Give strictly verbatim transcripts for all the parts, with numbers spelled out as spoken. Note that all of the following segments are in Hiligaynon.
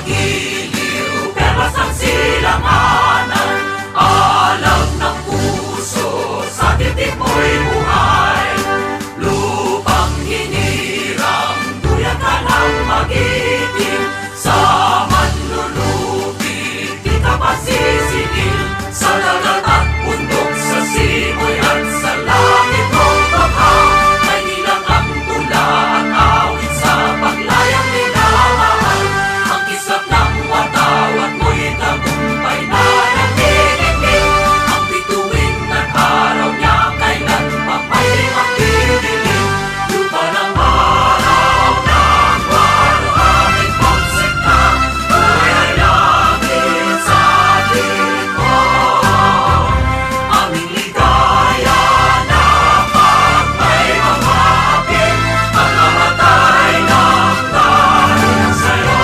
Iliw, perlas ang silanganan, alam ng puso, sa titik mo'y buhay. Lupang hinirang, duya ka ng magiting, sa manlulupi, kita pa sisingil, sa dagat at bundok, sa simoy at sa langit mong tokha. Kay nilang ang tula at awit sa paglayang minamahal. Ang kislap ng watawat mo'y tagumpay na naglilingling. Ang bituin at araw niya kailan pa may magdidilim. Lupa ng araw ng waluhapit pagsikta, kulay langit sa likod. Aming ligaya na pagpaybabagin, pagkamatay ng dahil sa'yo.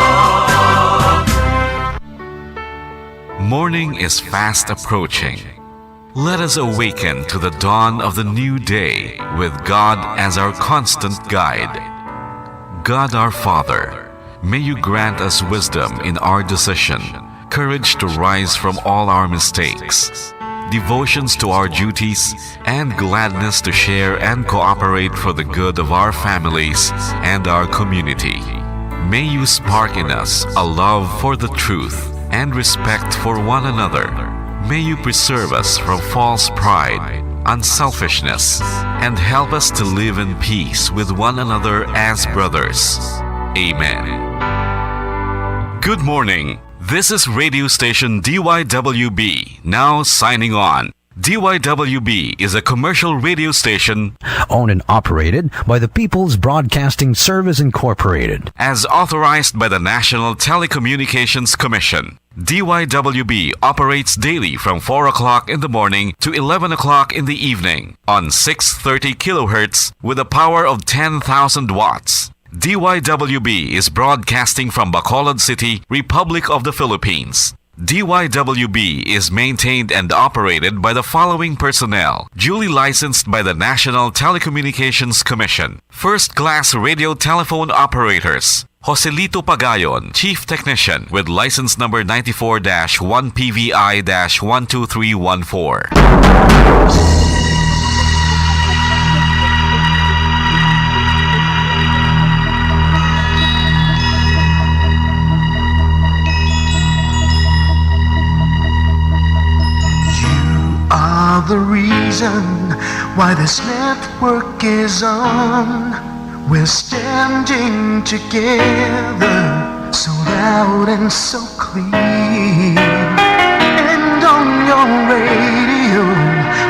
Morning is fast approaching. Let us awaken to the dawn of the new day with God as our constant guide. God our Father, may you grant us wisdom in our decision, courage to rise from all our mistakes, devotions to our duties, and gladness to share and cooperate for the good of our families and our community. May you spark in us a love for the truth and respect for one another. May you preserve us from false pride, unselfishness, and help us to live in peace with one another as brothers. Amen. Good morning. This is radio station D Y W B, now signing on. D Y W B is a commercial radio station owned and operated by the People's Broadcasting Service Incorporated. As authorized by the National Telecommunications Commission. D Y W B operates daily from four o'clock in the morning to eleven o'clock in the evening on six thirty kilohertz with a power of ten thousand watts. D Y W B is broadcasting from Bacolod City, Republic of the Philippines. D Y W B is maintained and operated by the following personnel, duly licensed by the National Telecommunications Commission. First-class radio telephone operators, Joselito Pagayon, Chief Technician, with license number ninety-four dash one P V I dash one two three one four. You are the reason why this network is on. We're standing together, so loud and so clear. And on your radio,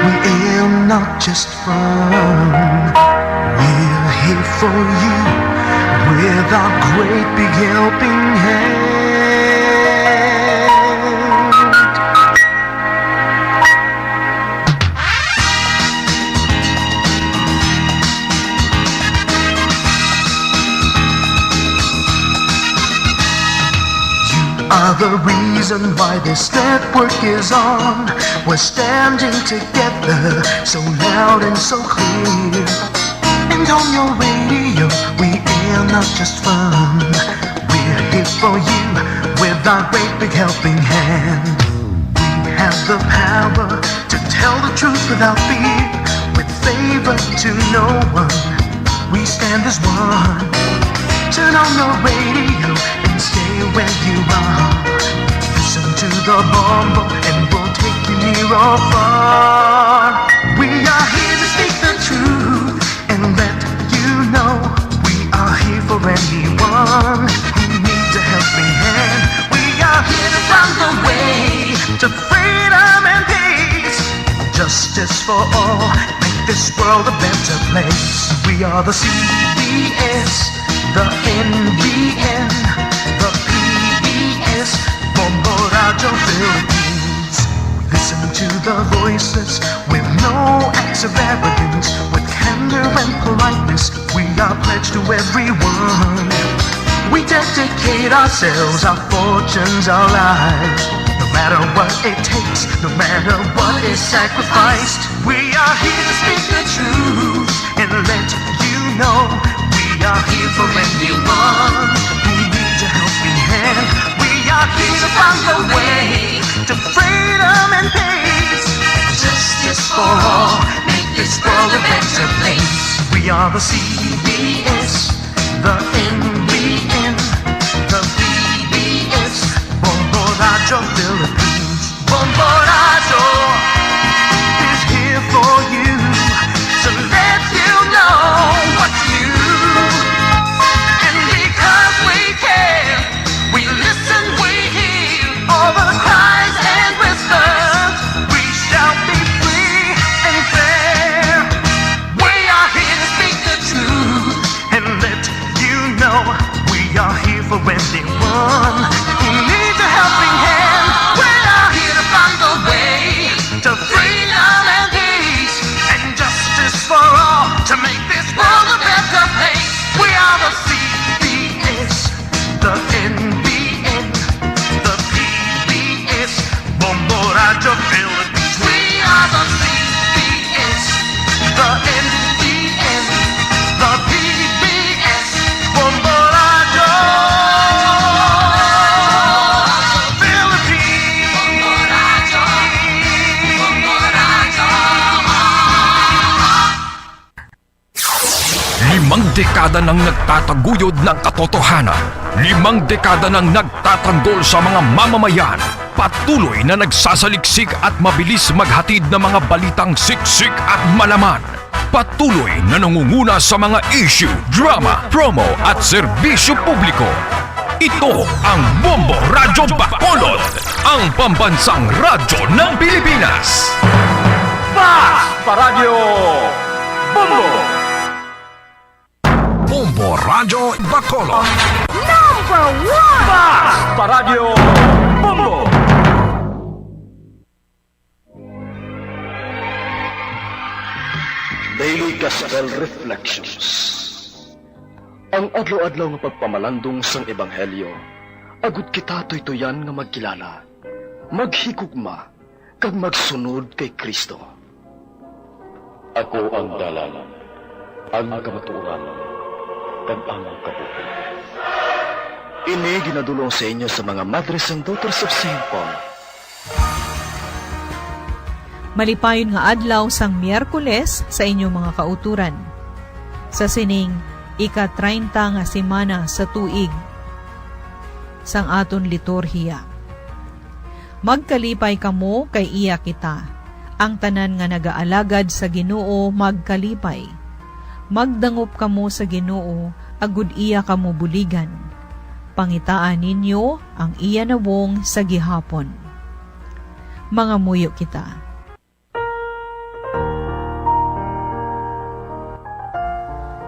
we aim not just fun. We're here for you with our great big helping hand. You are the reason why this network is on. We're standing together, so loud and so clear. And on your radio, we air not just fun. We're here for you with our great big helping hand. We have the power to tell the truth without fear, with favor to no one. We stand as one. Turn on your radio and stay where you are. Listen to the bombo and we'll take you near or far. We are here to speak the truth and let you know we are here for anyone who needs a helping hand. We are here to find the way to freedom and peace, justice for all, make this world a better place. We are the C B S, the N B N, the P B S, Bombo Radio Philippines. Listen to the voices with no acts of arrogance, with candor and politeness. We are pledged to everyone. We dedicate ourselves, our fortunes, our lives. No matter what it takes, no matter what is sacrificed, we are here to speak the truth and let you know we are here for anyone who needs a helping hand. We On the way to freedom and peace, justice for all, make this world a better place. We are the C B S, the N B N, the P B S, Bombo Radyo Philippines. Bombo Radyo is here for you to let you know what's new. And because we care, we listen, we hear all the cries and whispers. We shall be free and fair. We are here to speak the truth and let you know we are here for anyone who needs a helping hand. We are here to find the way to freedom and peace and justice for all to make this world a better place. We are the C B S, the N B N, the P B S, Bombo Radyo Philippines. We are the C B S, the N B N, the P B S, Bombo Radyo Philippines. Limang dekada nang nagtataguyod ng katotohanan. Limang dekada nang nagtatanggol sa mga mamamayan. Patuloy na nagsasaliksik at mabilis maghatid ng mga balitang siksik at malaman. Patuloy na nangunguna sa mga issue, drama, promo at serbisyo publiko. Ito ang Bombo Radyo Bacolod, ang pambansang radyo ng Pilipinas. Fast Paradyo Bombo! Bombo Radyo Bacolod. Number one! Fast Paradyo Bombo! Daily Gospel Reflections. Ang adlaw-adlaw nga pagpamalandong sang Ebanghelyo, agud kita tuytuyan nga magkilala, maghigugma, kag magsunod kay Cristo. Ako ang dalan, ang kamatuoran, kag ang kabuhi. Ini ginadul-ong sa inyo sa mga Madres and Daughters of Saint Paul. Malipayon nga adlaw sang Miyerkules sa inyo mga kautoran, sa sining ika-treinta nga semana sa tuig sang aton liturhiya. Magkalipay kamo, kay iya kita. Ang tanan nga nagaalagad sa Ginoo magkalipay. Magdangop kamo sa Ginoo, agud iya kamo buligan. Pangitaa ninyo ang iya nawong sa gihapon. Mangamuyo kita.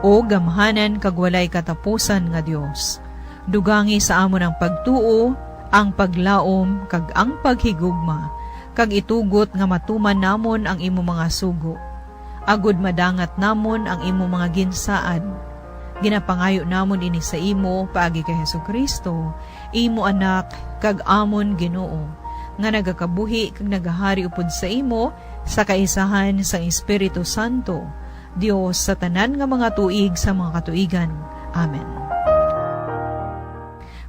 O gamhanan kag walay katapusan nga Dios, dugangi sa amon ang pagtuo, ang paglaom, kag ang paghigugma, kag itugot nga matuman namon ang imo mga sugo, agud madangat namon ang imo mga ginsaad. Ginapangayo namon ini sa imo paagi kay Jesu-Cristo, imo Anak, kag amon Ginoo, nga nagakabuhi kag nagahari upod sa imo sa kaisahan sang Espiritu Santo, Dios sa tanan nga mga tuig sa mga katuigan. Amen.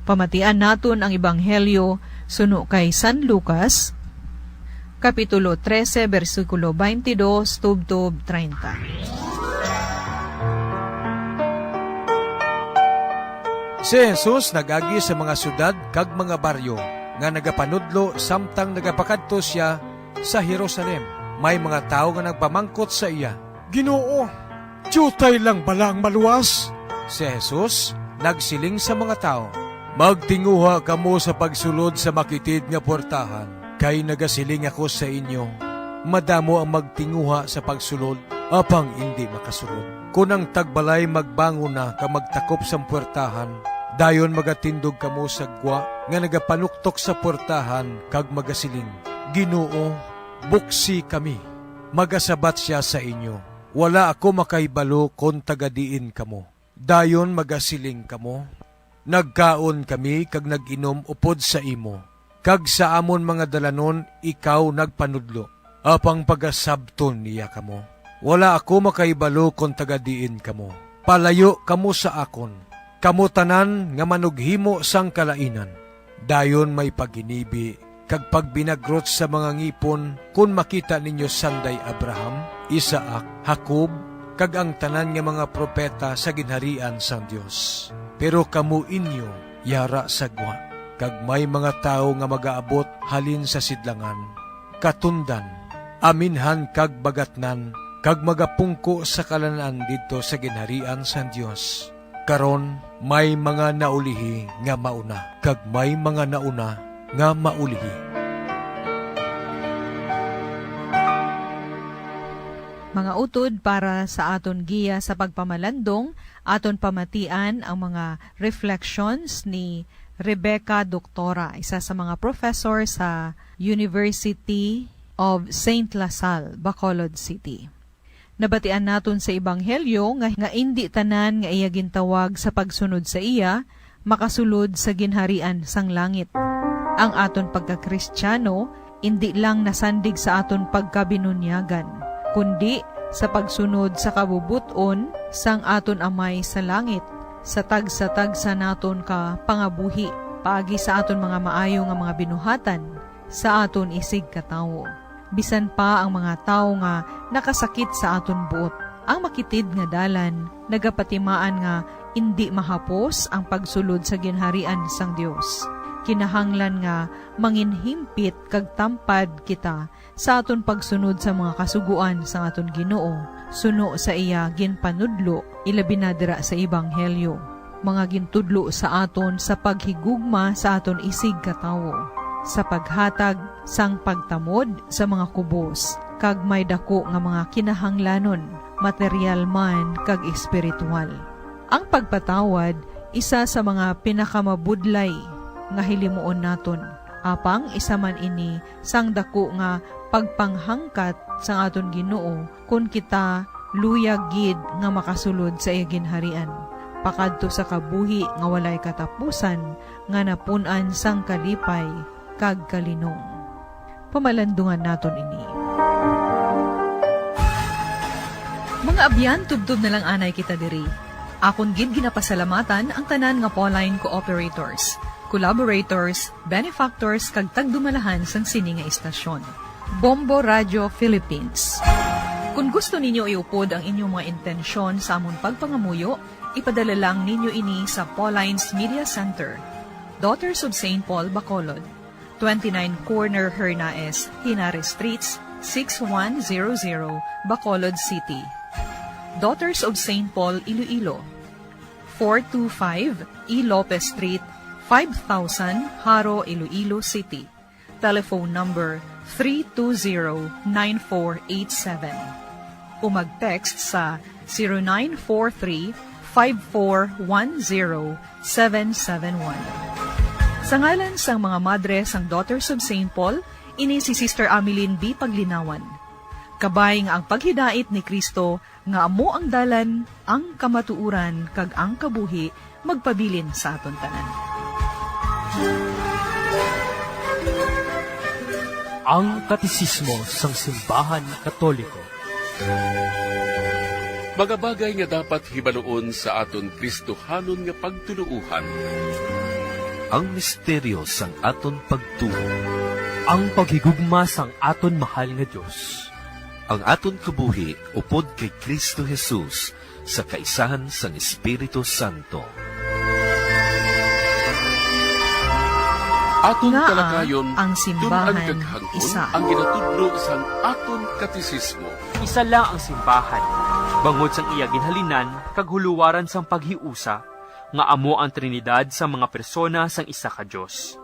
Pamatian naton ang Ebanghelyo suno kay San Lucas, Kapitulo trese, bersikulo twenty-dos tubtob treinta. Si Jesus nag-agi sa mga siyudad kag mga baryo nga nagapanudlo samtang nagapakadto sia sa Jerusalem. May mga tawo nga nagpamangkot sa iya, "Ginoo, diutay lang bala ang maluwas?" Si Jesus nagsiling sa mga tawo, "Magtinguha kamo sa pagsulod sa makitid nga puwertahan, kay nagasiling ako sa inyo, madamo ang magtinguha sa pagsulod, apang indi makasulod. Kon ang tagbalay magbangon na kag magtakop sang puwertahan, dayon magatindog kamo sa gwa nga nagapanuktok sa puwertahan kag magasiling, 'Ginoo, buksi kami.' Magasabat sia sa inyo, 'Wala ako makahibalo kon taga diin kamo.' Dayon magasiling kamo, 'Nagkaon kami kag nag-inom upod sa imo, kag sa amon mga dalanon ikaw nagpanudlo.' Apang pagasabton niya kamo, 'Wala ako makahibalo kon taga diin kamo. Palayo kamo sa akon, kamo tanan nga manughimo sang kalainan.' Dayon may paghinibi kag pagbinagrot sa mga ngipon kon makita ninyo sanday Abraham, Isaac, Jacob, kag ang tanan nga mga propeta sa ginharian sang Dios. Pero kamo inyo yara sa gwa, kag may mga tawo nga magaabot halin sa sidlangan, katundan, aminhan kag bagatnan, kag magapungko sa kalanan didto sa ginharian sang Dios. Karon, may mga naulihi nga mauna, kag may mga nauna nga maulihi. Mga utod para sa aton giya sa pagpamalandong, aton pamatian ang mga reflections ni Rebecca Doctora, isa sa mga professor sa University of Saint La Salle, Bacolod City. Nabatian naton sa Ebanghelyo nga, nga indi tanan nga iya gintawag sa pagsunod sa iya makasulod sa ginharian sang langit. Ang aton pagka-Kristiyano indi lang nasandig sa aton pagkabinunyagan, kundi sa pagsunod sa kabubot-on sang aton Amay sa langit sa tagsa-tagsa naton ka pangabuhi, paagi sa aton mga maayo nga mga binuhatan sa aton isigkatawo. Bisan pa ang mga tawo nga nakasakit sa aton buot, ang makitid nga dalan nagapatimaan nga indi mahapos ang pagsulod sa ginharian sang Dios. Kinahanglan nga manginhimpit kag tampad kita sa aton pagsunod sa mga kasugoan sang aton Ginoo, suno sa iya ginpanudlo, ilabi na dira sa Ebanghelyo, mga gintudlo sa aton sa paghigugma sa aton isigkatawo, sa paghatag sang pagtamod sa mga kubos kag may daku nga mga kinahanglanon, material man kag espiritual. Ang pagpatawad isa sa mga pinakamabudlay nga hilimuon naton, apang isa man ini sang daku nga pagpanghangkat sang aton Ginoo kon kita luyag gid nga makasulod sa iya ginharian, pakadto sa kabuhi nga walay katapusan nga napun-an sang kalipay kag kalinong. Pamalandungan naton ini. Mga abyan, tubtob na lang anay kita diri. Akon gid ginapasalamatan ang tanan nga Pauline cooperators, collaborators, benefactors, kag tagdumalahan sang sini nga istasyon. Bombo Radio Philippines. Kung gusto ninyo iupod ang inyong mga intensyon sa amon pagpangamuyo, ipadala lang ninyo ini sa Pauline's Media Center, Daughters of Saint Paul, Bacolod, twenty-nine Corner Hernaez, Henares Streets, six one zero zero, Bacolod City. Daughters of Saint Paul, Iloilo, four two five E Lopez Street, five thousand, Jaro, Iloilo City. Telephone number three two zero nine four eight seven. O mag-text sa zero nine four three five four one zero seven seven one. Sa ngalan sang mga madre sang Daughters of Saint Paul, ini si Sister Ameline B. Paglinawan. Kabay nga ang paghidait ni Cristo nga amo ang dalan, ang kamatuoran, kag ang kabuhi, magpabilin sa aton tanan. Ang Katesismo sang Simbahan Katoliko. Mga bagay nga dapat hibaluon sa aton Kristohanon nga pagtuloohan. Ang misteryo sang aton pagtuo. Ang paghigugma sang aton mahal nga Dios. Ang aton kabuhi upod kay Cristo Jesus sa kaisahan sang Espiritu Santo. Aton Ngaa talakayon, ang simbahan tun-an kag hangkon isa? Ang ginatudlo sang aton katesismo. Isa lang ang simbahan, bangod sang iya ginhalinan kag huluwaran sang paghiusa, nga amo ang Trinidad sang mga persona sang isa ka Dios.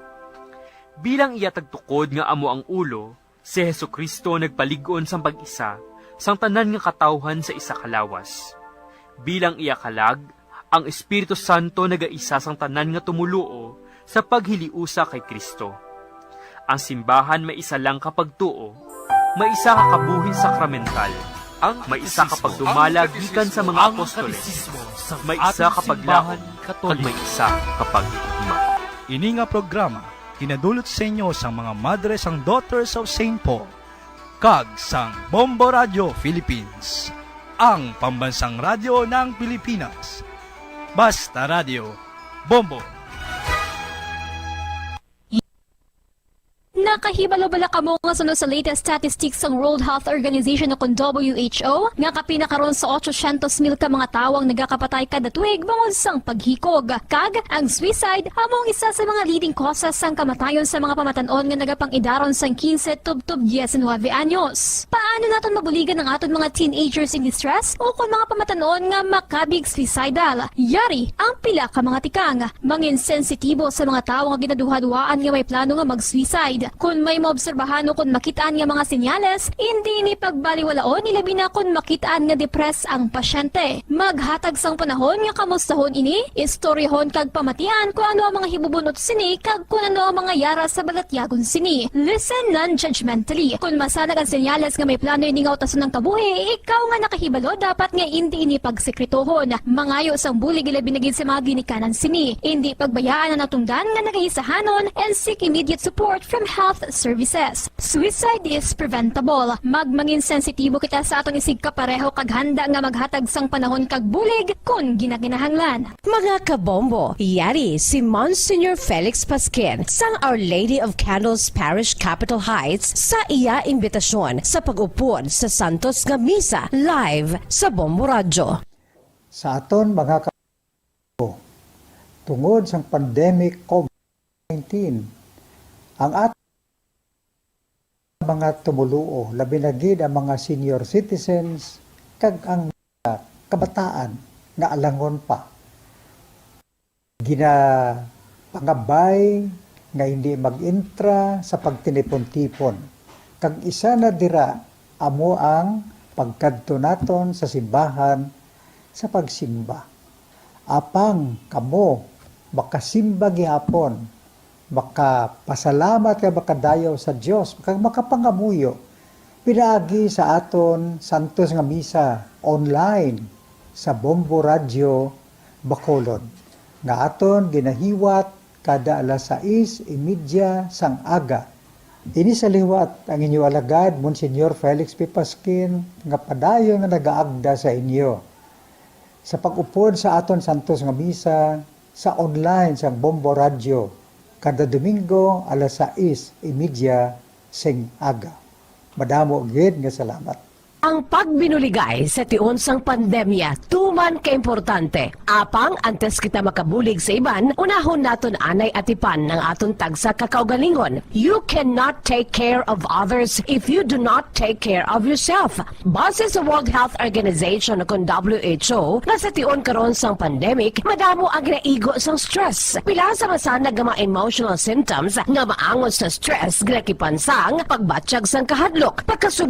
Bilang iya tagtukod nga amo ang ulo, si Jesu-Cristo nagpalig-on sang pag-isa sang tanan nga katawuhan sa isa ka lawas. Bilang iya kalag, ang Espiritu Santo nagaisa sang tanan nga tumoluo sa paghiliusa kay Cristo. Ang simbahan may isa lang ka pagtuo, may isa ka kabuhi sakramental, may isa ka pagdumala gikan sa mga apostoles, may isa ka paglaom, kag may isa ka paghigugma. Ini nga programa ginadulot sa inyo sang mga madre sang Daughters of Saint Paul kag sang Bombo Radio Philippines, ang pambansang radyo ng Pilipinas. Basta Radio, Bombo! Nakahibalo bala kamo nga suno sa latest statistics sang World Health Organization o kon W H O nga kapin na karon sa otsosyentos mil ka mga tawo ang nagakapatay kada tuig bangod sang paghikog? Kag ang suicide amo ang isa sa mga leading causes sang kamatayon sa mga pamatan-on nga nagapang-idaron sang quince tubtob diecinuebe anyos. Paano naton mabuligan ang aton mga teenagers in distress o kon mga pamatan-on nga makabig suicidal? Yari ang pila ka mga tikang. Mangin sensitibo sa mga tawo nga ginaduhaduhaan nga may plano nga mag-suicide. Kon may maobserbahan o kon makit-an nga mga senyales, indi ini pagbaliwalaon, ilabi na kon makit-an nga depressed ang pasyente. Maghatag sang panahon nga kamustahon ini, istoryahon kag pamatian kon ano ang mga hibubunot sini kag kon ano ang mga yara sa balatyagon sini. Listen non-judgmentally. Kon masanag ang senyales nga may plano ini nga utason ang kabuhi, ikaw nga nakahibalo dapat nga indi ini pagsekretohon. Mangayo sang bulig ilabi na gid sa mga ginikanan sini. Indi pagbayaan ang natungdan nga nagaisahanon and seek immediate support from health services. Suicide is preventable. Magmangin sensitibo kita sa aton isigkapareho kag handa nga maghatag sang panahon kag bulig kon ginakinahanglan. Mga kabombo, yari si Monsignor Felix Pasquin sang Our Lady of Candles Parish, Capitol Heights, sa iya imbitasyon sa pag-upod sa santos nga misa live sa Bombo Radyo. Sa aton mga ka-, tungod sang pandemic COVID nineteen, ang aton mga tumoluo, labi na gid ang mga senior citizens, kag ang mga kabataan nga alangon pa, ginapangabay nga hindi mag-intra sa pagtinipon-tipon. Kag isa na dira amo ang pagkadto naton sa simbahan sa pagsimba. Apang kamo makasimba gihapon, makapasalamat kag makadayaw sa Dios, kag makapangamuyo pinaagi sa aton santos nga misa online sa Bombo Radyo Bacolod, nga aton ginahiwat kada alas sais y media sang aga. Ini sa liwat ang inyo alagad, Monsignor Felix P. Pasquin, nga padayon nga nagaagda sa inyo sa pag-upod sa aton santos nga misa sa online sang Bombo Radyo kada Domingo alas sais y media sing aga. Madamo gid nga salamat. Ang pagbinuligay sa tion sang pandemya tuman kaimportante. Apang antes kita makabulig sa iban, unahon naton anay atipan ang aton tagsa ka kaugalingon. You cannot take care of others if you do not take care of yourself. Base sa World Health Organization o kon W H O, nga sa tion karon sang pandemic, madamo ang ginaigo sang stress. Pila sa masanag nga mga emotional symptoms nga maangot sa stress ginakipan sang pagbatyag sang kahadlok, pagkasubo